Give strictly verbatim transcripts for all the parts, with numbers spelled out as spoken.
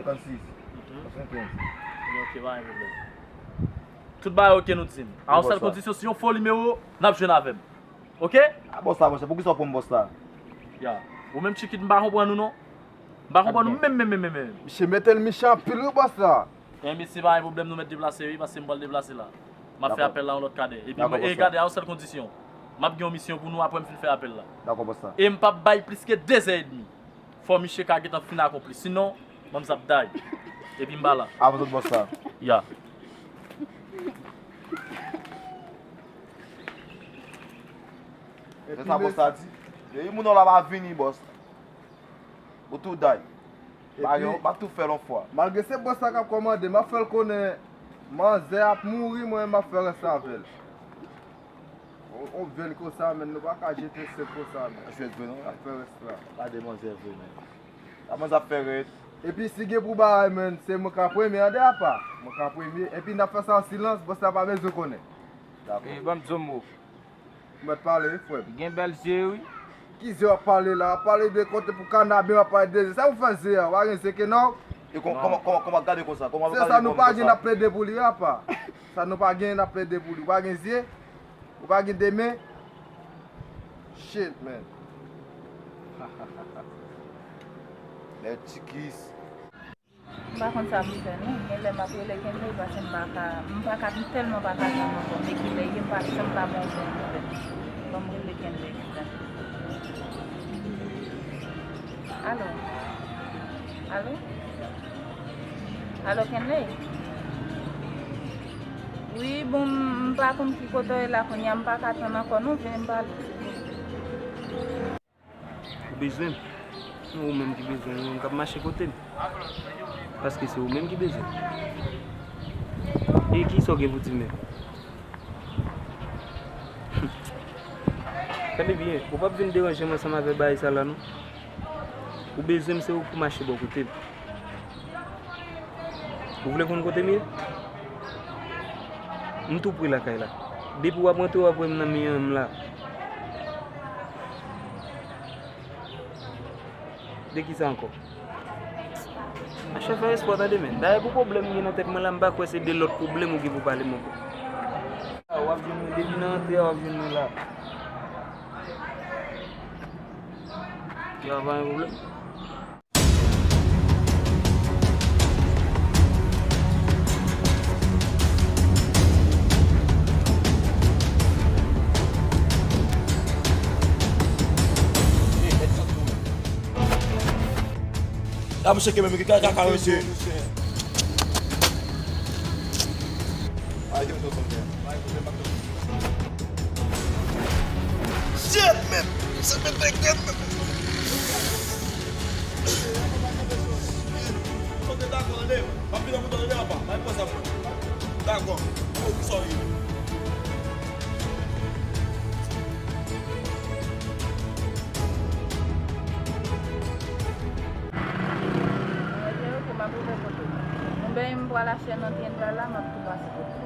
Senkannsis. Mhm. Swasannkenz. Ok, pa gen pwoblèm. Tout bagay ok nou di m. A yon sèl kondisyon, si yon fo nimewo, n ap jwenn avè m. Ok? A bòs la, monchè, poukisa w pran m bòs la? Ya. Ou menm Chikit, m pa konprann ou non. M pa konprann ou menm, menm, menm, menm, menm. Misye mete l mechan anpil wi bòs la. Enben, si pa gen pwoblèm, nou mèt deplase wi, paske m pral deplase la. M ap fè apèl la yon lòt kadè. Epi, e gade, a yon sèl kondisyon. M ap gen yon misyon pou nou apre m fin fè apèl la. Dakò, bòs la. E m p ap bay plis ke de zè edmi. Fò misye ka gentan fin akonpli. Sinon, manzè ap day. Epi m pa la. Avan tout bòs la. Ya. Se sa bòs la di. Depi moun nan la pa vini, bòs. Ou tou day. Epi, pa tou fè l yon fwa. Malgre se bòs la k ap kòmande, m ap fè l konnen manzè ap mouri, mwen m ap fè rès la avè l. On, on vèn konsa, men nou pa ka jete sèk konsa, men. Jwèt vre, non? N ap fè rès la. Pa demanzè vre, men. Kòman sa ap fè rèd? Epi si gen pou bagay, men, se mwen ka premye, an de apa. Mwen ka premye. Epi n ap fè sa an silans, bòs la pa bezwen konnen. Dakò. E, ban m di w mo. Ou mèt pale, wi, frè m. Gen bèl zye, wi. Ki zye w ap pale la? W ap pale de kote pou kanabe, w ap pale de zye. Sa ou fè zye a? Ou pa gen zye ke nòg? E kò-, kòman, kòman, kòman gade konsa? Kòman gade konsa? Se sa nou pa gen, n ap plede pou li, apa. Sa nou pa gen, n ap plede pou li. Ou pa gen zye? Ou pa gen de men? Shit, man. Mèt Chikis. M pa konn sa pou m fè non. Gen lè m ap rele Kenley paske m pa ka, m pa ka, m tèlman pa ka tann ankò. Men kilè ye, m pa, san m pa bon bon nouvèl. Ban m rele Kenley. Alo? Alo? Alo, Kenley? Wi, bon, m pa konn ki kote w ye la kounye a, m pa ka tann ankò non, vin pale. Ou bezwen m? Non, ou menm ki bezwen m, ou menm k ap mache kote m. Paske se ou menm ki bezwen m. E kisa w gen pou di menm? Tande byen, ou p ap vin deranje m ansanm avèk bagay sa la non. Ou bezwen m, se ou pou mache bò kote m. Ou vle konn kote m ye? M tou pre lakay la. Depi w ap rantre, w ap wè m nan miray m la. De kisa ankò? Monchè, fè espò tande, men. Dayè pou pwoblèm m gen nan tèt mwen la, m pa kwè se de lòt pwoblèm ou gen pou pale m ankò. W ap jwenn mwen depi nan antre a, w ap jwenn mwen la. Yo, pa gen pwoblèm. La, misye kenbe m, ki kaka, mesye. Shit, man! Sa fè trè kèt, man! Ok, dakò, tande. M ap vin nan bouton, tande, apa. Bay pòz la pou mwen. Dakò. Oh, sorry. Pral achte nan tenda la, m ap tou pase kote w.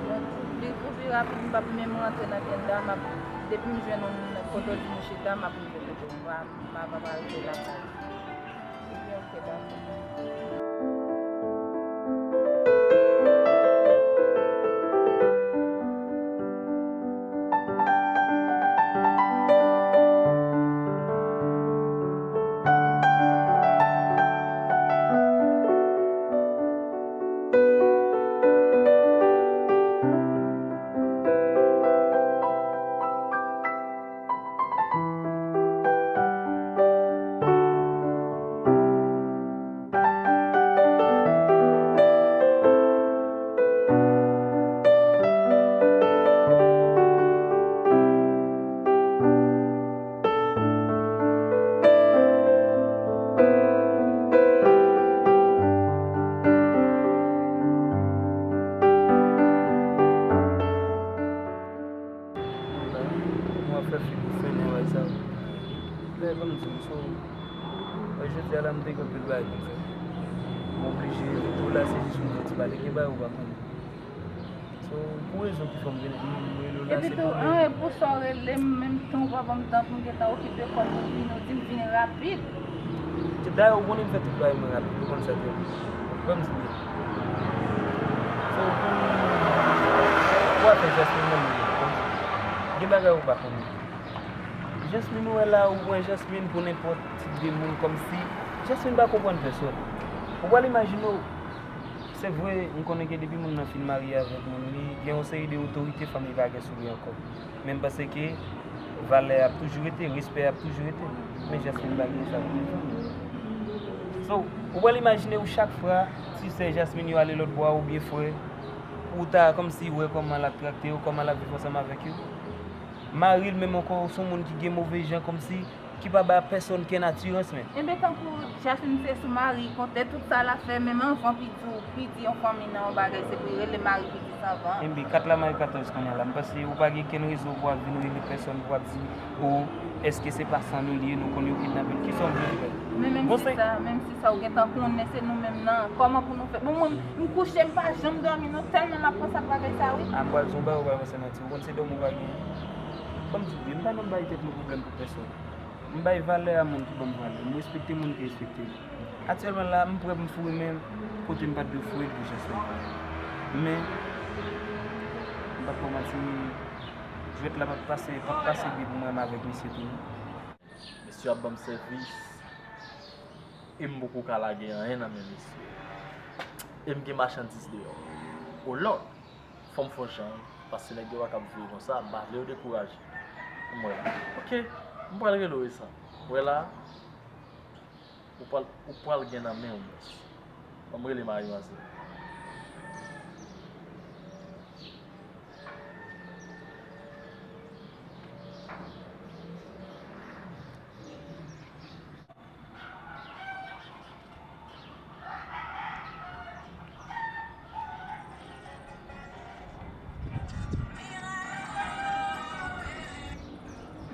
Bon, pou pli, pou pi rapid, m p ap menm rantre nan tenda, m ap, depi m jwenn yon kote w di m chita, m ap rive kote w. M pa, m pa pral rive lakay. Ebyen, oke, dakò. Mwen ap fè fi pou fè nan bagay sa yo. Lè ban m di m, so, jodi a la, m te gen anpil bagay pou m fè. M oblije evite w la, se jis yon ti pale, gen bagay ou pa konnen. So, pou rezon ki fè m vin, m rele w la, se pou mwen. Epi tou, an, e pou sa w rele m, menm tan w pa ban m tan pou m gentan okipe kò m, ou vin, ou di m vin rapid. Dayè, ou konnen m fè tout bagay mwen rapid, ou konn sa trè byen. Ban m di byen. So, pou, pou afè Jasmine nan, m gen bagay ou pa konnen. Jasmine, ou wè la, ou pran Jasmine pou nenpòt tip de moun, kòmsi Jasmine pa konprann pèsòn. Ou pral imajine w, se vre, m konnen ke depi moun nan fin marye avèk moun, li gen yon seri de otorite fanmi pa gen sou li ankò. Men m panse ke valè ap toujou rete, respè ap toujou rete. Men Jasmine pa gen sa pou li fè. So, ou pral imajine w chak fwa, ti sè Jasmine yo ale lòt bò a oubyen frè, ou ta kòmsi wè kòman l ap trakte yo, kòman l ap viv ansanm avèk yo. Mari l menm ankò, se yon moun ki gen move jan, kòmsi ki pa ba pèsonn kenn atirans menm. Enben, tankou Jasmine se sou mari, konte tout sa l ap fè, menm anvan piti, piti yon fanmi nan yon bagay, se pou l rele mari piti sa anvan. Enben, kat la mari katòz kounye a la, m panse ou pa gen kenn rezon pou w ap vin rele pèsonn pou w ap di, o, èske se pa san nou li ye, nou konn yo kidnape l, kisa w vle fè? Men menm si sa, menm si sa, ou gentan konnen se nou menm nan, kòman pou nou fè? Bon, mwen, m kouche, m pa janm dòmi non, tèlman m ap panse ak bagay sa, wi. A, m pral di w yon bagay, ou pral panse manti, ou konn se dòmi ou pa gen. Ban m di w byen, m pa nan bay tèt mwen pwoblèm pou pèsonn. M bay valè a moun ki ban m valè. M respekte moun ki respekte m. Aktyèlman la, m prè pou m foure men m kote m pa t dwe foure l pou Jasmine. Men, m p ap ba w manti, jwèt la p ap pase, p ap pase byen pou mwen avèk misye tou non. Mesye ap ban m sèvis e m poko ka lage anyen nan men mesye. E m gen machandiz deyò. O Lòd! Fò m fè yon jan, paske nèg yo pa kab voye konsa, m pa vle yo dekouraje. M wè la. Oke, m pral rele w e sa. M wè la, ou pral, ou pral gen nan men w, mès. Ban m rele mari manzè.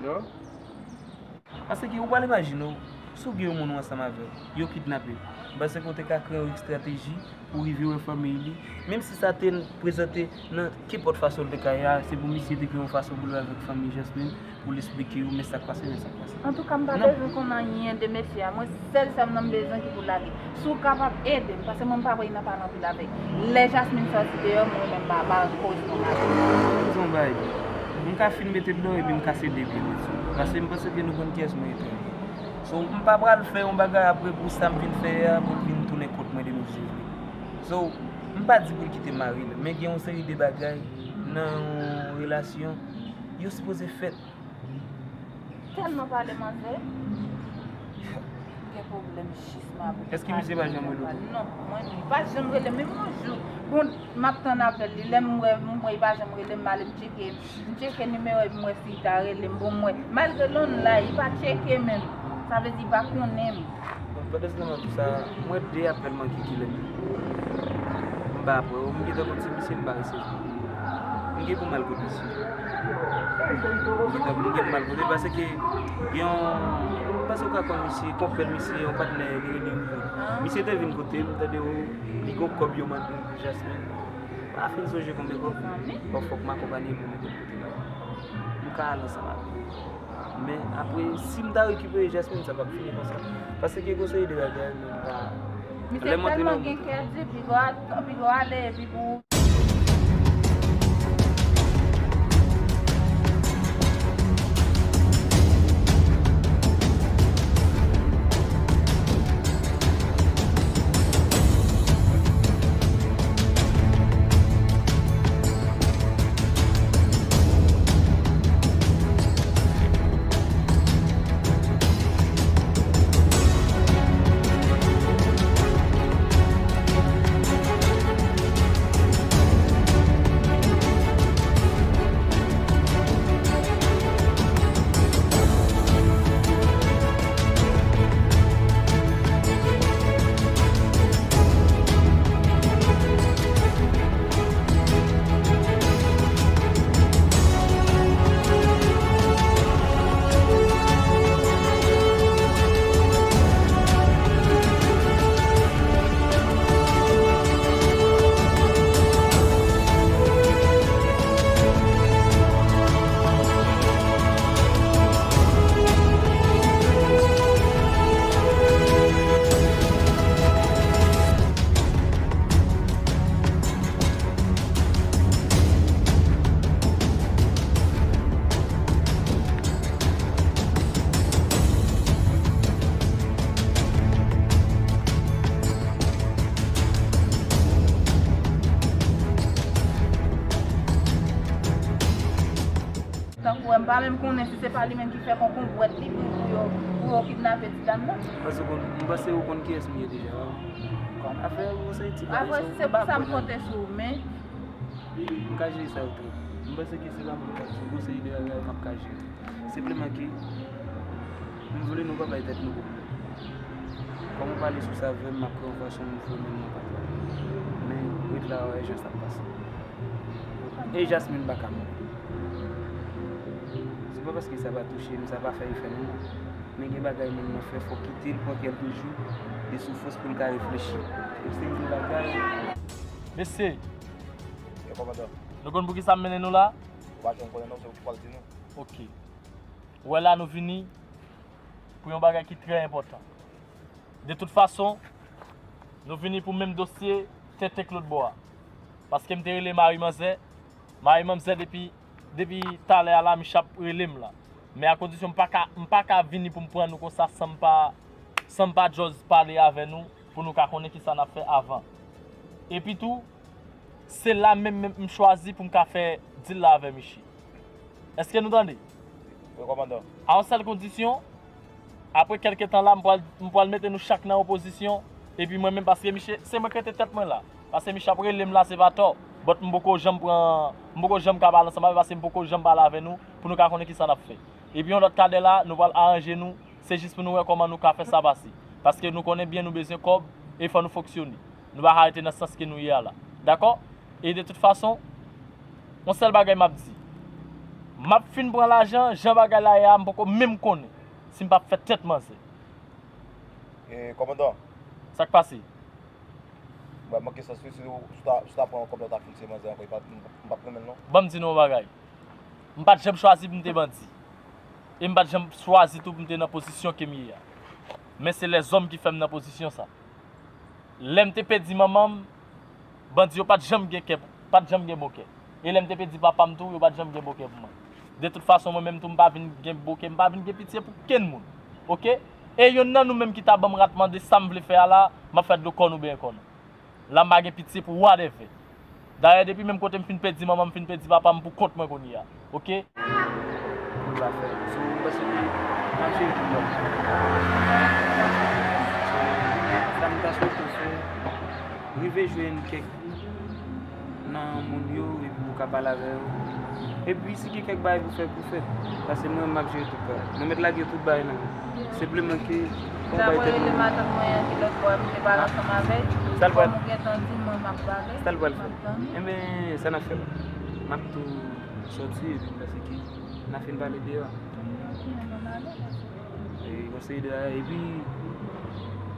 Yo. Paske ou pral imajine w, si w gen yon moun ou ansanm avè l, yo kidnape l. M panse ke w te ka kreye yon estrateji pou rive wè fanmiy li. Menm si sa te prezante nan kenpòt fason l te ka ye a, se pou misye te gen yon fason pou l wè avèk fanmi Jasmine, pou l esplike yo, men sa k pase, men sa k pase. Antouka, m pa bezwen konn anyen de mesye a. Mwen, sèl sa m nan m bezwen ki pou lage. Si w kapab ede m, paske mwen m pa vle nan pale anpil avèk. Lè Jasmine sòti deyò, mwen menm m pa, pa koresponn avè l. Mwen di yon bagay. M ka fin mete l deyò epi m kase de pye l sou. Paske m panse ke nou konn kiyès mwen ye trè byen. So, m pa pral fè yon bagay apre pou sa m vin fè a, pou l vin tounen kont mwen de nouvo. So, m pa di pou l kite mari l, men gen yon seri de bagay nan yon relasyon, yo sipoze fèt. Tèlman pale, manzè. M gen pwoblèm jis m ap. Èske misye pa janm rele w? Non, mwen, li pa janm rele m, menm yon jou. Bon, m ap tann apèl li. Lè m wè, m wè li pa janm rele m, m ale m tcheke. M tcheke nimewo epi m wè si li ta rele m. Bon, m wè. Malgre l online, li pa tcheke menm. Sa vle di, li pa konnen m. Bon, pandan se tan nan tou sa, m wè de apèl manke kilè menm. M pa pran yo, m gentan konn se misye m pa resevwa. M gen pou m al kot misye. M gentan, m gen pou m al kote l paske gen yon, Paske w ka konn misye, konpè misye, yon patnè, li rele Rico. Misye te vin kote m, m tande w, li gon kòb yo mande m pou Jasmine. M pa fin sonje konbyen kòb. Bon, fòk m akonpanye l pou mete l kote bagay. M ka al ansanm avè l. Men apre, si m ta rekipere Jasmine, sa p ap fini konsa. Paske gen konsèy de bagay, men m pa. Misye tèlman gen kè di, piga w ale, epi pou Tankou wè, m pa menm konnen si se pa li menm ki fè konkonbwèt li pou, pou yo, pou yo kidnape ti dam nan. Paske w konn, m panse ou konn kiyès m ye deja, wi. Afè ou se ti bagay sa, si se pou sa, m konte sou ou, men. M ka jere sa yo trè byen. M panse ke se pa mwen k ap di, gon seri de bagay m ap ka jere. Senpleman ke m vle nou pa bay tèt nou pwoblèm. Kòm ou pale sou sa avè m, m ap kwè yon fason m vle menm nan pa travay. Men, ret la, wè jan sa ap pase. E Jasmine pa ka mouri. Se pa paske sa pa touche m, sa pa fè efè nan mwen. Men gen bagay moun nan fè, fò kite l pran kèlke jou de soufrans pou l ka reflechi. Yon seri de bagay. Mesye, Yo, kòmandan. Nou konn pou ki sa m mennen nou la? Ou pa janm konnen non, se ou ki pral di nou. Ok. Ou wè la nou vini pou yon bagay ki trè enpòtan. De tout fason, nou vini pou menm dosye tenten k lòt bò a. Paske m te rele mari manzè, mari manzè depi, depi talè a la, misye ap rele m la. Men a kondisyon m pa ka, m pa ka vini pou m pran nou konsa san m pa, san m pa just pale avè nou, pou nou ka konnen kisa n ap fè avan. Epi tou, se la menm, menm m chwazi pou m ka fè deal la avè misye. Èske nou tande? Wi, kòmandan. A yon sèl kondisyon, apre kèlke tan la, m pral, m pral mete nou chak nan yon pozisyon, epi mwen menm, paske misye, se mwen k rete tèt mwen la. Paske misye ap rele m la, se pa tò. But m poko janm pran, m poko janm ka pale ansanm avè, paske m poko janm pale avè nou, pou nou ka konnen kisa n ap fè. Epi yon lòt kadè la, nou pral aranje nou, se jis pou nou wè kòman nou ka fè sa pase. Paske nou konnen byen nou bezwen kòb, e fò nou fonksyone. Nou pa ka rete nan sans ke nou ye a la. Dakò? E de tout fason, yon sèl bagay m ap di. M ap fin pran lajan, jan bagay la ye a, m poko menm konnen si m p ap fè tèt manzè. E, kòmandan. Sa k pase? Mwen manke sans wi, si w, si w ta, si w ta pran yon kòb la, w ta fin se manzè ankò, m p ap, m p ap renmen l non. Ban m di nou yon bagay. M pa t janm chwazi pou m te bandi. E m pa t janm chwazi tou pou m te nan pozisyon ke m ye a. Men se lèzòm ki fè m nan pozisyon sa. Lè m te pèdi manman m, bandi yo pa t janm gen kè, pa t janm gen bon kè. E lè m te pèdi papa m tou, yo pa t janm gen bon kè pou mwen. De tout fason, mwen menm tou, m pa vin gen bon kè, m pa vin gen pitye pou kenn moun. Oke? E yonn nan nou menm ki ta ban m rat mande sa m vle fè a la, m ap fè dlo kò nou benyen kò nou. La m pa gen pitye pou whatever. Dayè, depi menm kote m fin pèdi manman m, m fin pèdi papa m pou kont mwen kounye a. Oke? Pou l pa fè. So, m panse ke m ap jere tout bagay. So, sa m ta swete w fè, rive jwenn kèk nan moun yo, epi pou w ka pale avè yo. Epi, si gen kèk bagay pou fè, pou fè. Paske mwen, m ap jere tout bagay. Mwen mèt lage tout bagay nan men w. Senpleman ke, fò w bay tèt nou. Sa mwen rele matant mwen an ki lòt bò a, m te pale ansanm avè l. Sa l pral? Kòm ou gentan di, mwen, m ap pale. Sa l pral fè? M ap tann ou. Enben, sa n ap fè la? M ap tou sòti, epi m panse ke n a fin pale deyò a. Ok, ann ale, ann ale. E yon seri de bagay, epi,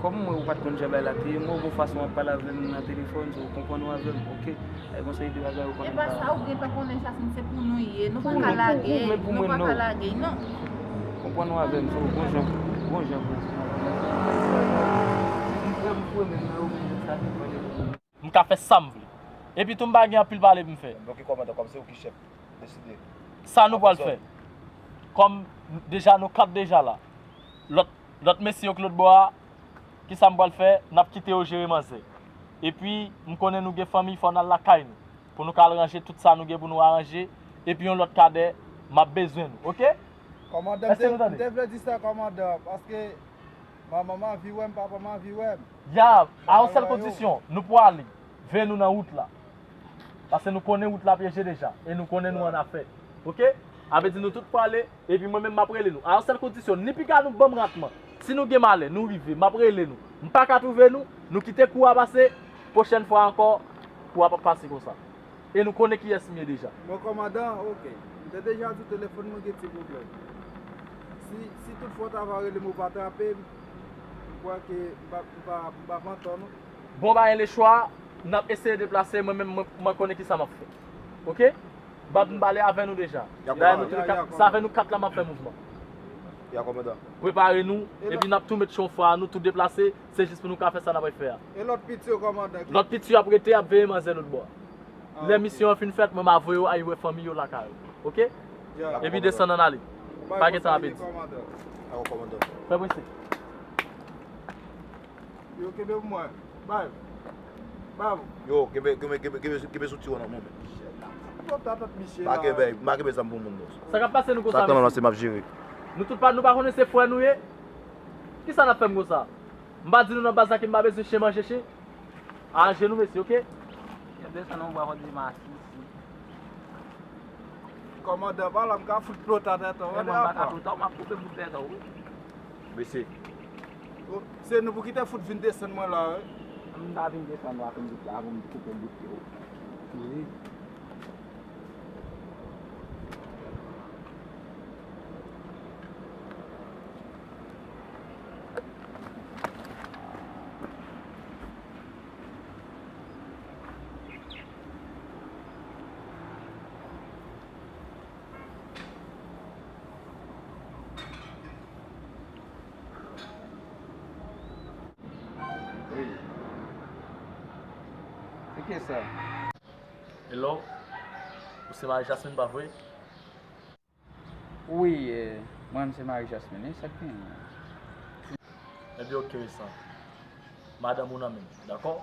kòm mwen ou pa t konn jan bagay la te ye, mwen ou gon fason w ap pale avè m nan telefòn, so w konprann ou avè m, oke? E gon seri de bagay ou konn. E pa sa, ou gentan konnen Jasmine, se pou nou ye, nou pa ka lage, nou pa ka lage, non. Konprann ou avè m, so w gon jan, gon jan pou di. M frè m, m frè m, men ou menm sa te pran de. M ka fè sa m vle. Epi tou m pa gen anpil pale pou m fè. Donk kòmandan, kòm se ou ki chèf, deside. Sa nou pral fè. Kòm deja nou kat deja la. Lòt, lòt mesye yo k lòt bò a, kisa m pral fè? N ap kite yo jere manzè. Epi, m konnen nou gen fanmi, fò n al lakay nou. Pou nou ka al ranje tout sa nou gen pou nou aranje. Epi yon lòt kadè, m ap bezwen nou, oke? Kòmandan, m te, m te vle di sa, kòmandan, paske manman m anvi wè m, papa m anvi wè m. Ya, a yon sèl kondisyon, nou pwale, veye nou nan wout la. Paske nou konnen wout la pyeje deja, e nou konnen nou annafè. Oke? A vle di nou tout pwale, epi mwen menm m ap rele nou. A yon sèl kondisyon, ni piga nou ban m ratman. Si nou gen malè, nou rive, m ap rele nou. M pa ka twouve nou, nou kite kou a pase, pwochèn fwa ankò, kou a p ap pase konsa. E nou konnen kiyès m ye deja. Bon, kòmandan, oke. M te deja di w telefòn mwen gen ti pwoblèm. Si, si toutfwa w ta va rele m ou pa trape m, m kwè ke m pa, m pa, m pa pran tò, non. Bon, pa gen lechwa, n ap eseye deplase, mwen menm, mwen, mwen konnen kisa m ap fè. Oke? M ap, m pale avè nou deja. Dayè, nou tou le kat, sa fè nou kat la m ap fè mouvman. Ya, kòmandan. Prepare nou, epi n ap tou met chofè a, nou tou deplase, se jis pou nou ka fè sa n ap fè a. E lòt piti yo, kòmandan? Lòt piti yo ap rete, ap veye manzè lòt bò a. Lè misyon an fin fèt, mwen m a voye yo al wè fanmi yo lakay yo. Oke? Epi desann ann ale. Pa gen tan a pèdi. Dakò, kòmandan. Fè prese. Yo, kenbe pou mwen. Bay. Bay. Yo, kenbe, kenbe, kenbe, kenbe, kenbe sou ti won nan mwen. Yo, tatant misye la. Pa kenbe, pa kenbe zam pou moun, non. Sa k ap pase nou konsa, mesye? Sa k nan men m lan, se m ap jere. Nou tout pa, nou pa konnen se frè nou ye? Kisa n ap fè m konsa? M pa di nou nan baz la ke m pa bezwen chen manje chen? Aranje nou, mesye, oke? Yo desann yon bwa kote m asisi. Kòmandan, pa la, m ka fout plota tèt ou, tande apa. E mwen m pa ka plota w, m ap koupe bout tèt ou, wi. Mesye. O, se nou pou kite fout vin desann mwen la, wi. M ta vin desann w ak yon bout la, pou m koupe bout pye w. Wi. Wi. Se ki sa? Hello? Ou se mari Jasmine, pa vre? Wi, eh, mwen menm se mari Jasmine, wi, sa k genyen? Ebyen, oke, resan. Madanm ou nan men m, dakò?